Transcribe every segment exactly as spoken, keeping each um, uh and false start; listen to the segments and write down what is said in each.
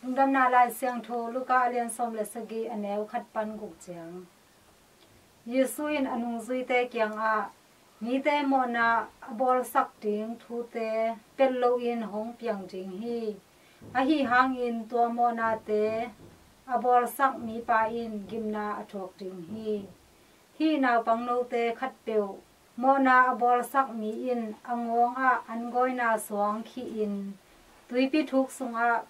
Lungdamna Lai Siangtho Luka a lian sawm le sagih, a neu khat pan guk ciang. Jesu in a nungzuite kiangah, mite mawhna a bawlsak ding thute pelh loin hong piang ding hi. Ahi hangin tua mawhnate a bawlsak mipa in gimna a thuak ding hi. Hih naupang note khatpeuh mawhna a bawlsak mi in a ngawngah an gawina suang khihin tuipi thuk sungah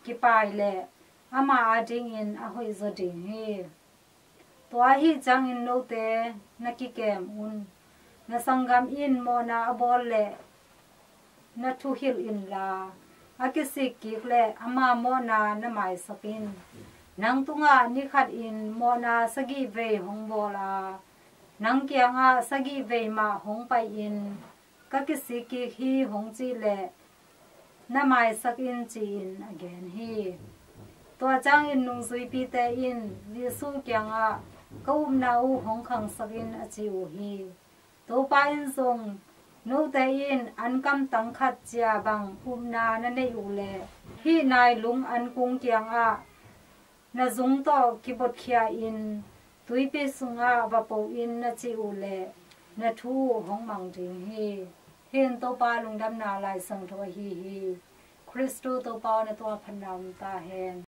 kipai leh ama adingin a hoihzaw ding hi. Tua ahih ciangin note na kikem un. Na sanggam in mawhna a bawl leh na thuhilh inla, a kisik kik leh ama mawhna na maisak in. Nang tungah ni khatin mawhna sagih vei hong bawl a, nang kiangah sagih vei mah hong pai-in, ka kisik kik hi hong cih leh na maisak in, ci-in a gen hi. Tua ciangin nungzuipite in Jesu kiangah, ka upna uh hong khangsak in, a ci uh hi. Topa in zong, note in an kamtang khat cia bang upna na neih uh leh, hih nailung an kung kiangah, na zung tawh kibotkhia in tuipi sungah va po in, na cih uh leh na thu uh hong mang ding hi. Hih in Topa Lungdamna Lai Siangtho ahi hi. Khristu Topa aw, na tungah phatna om ta hen.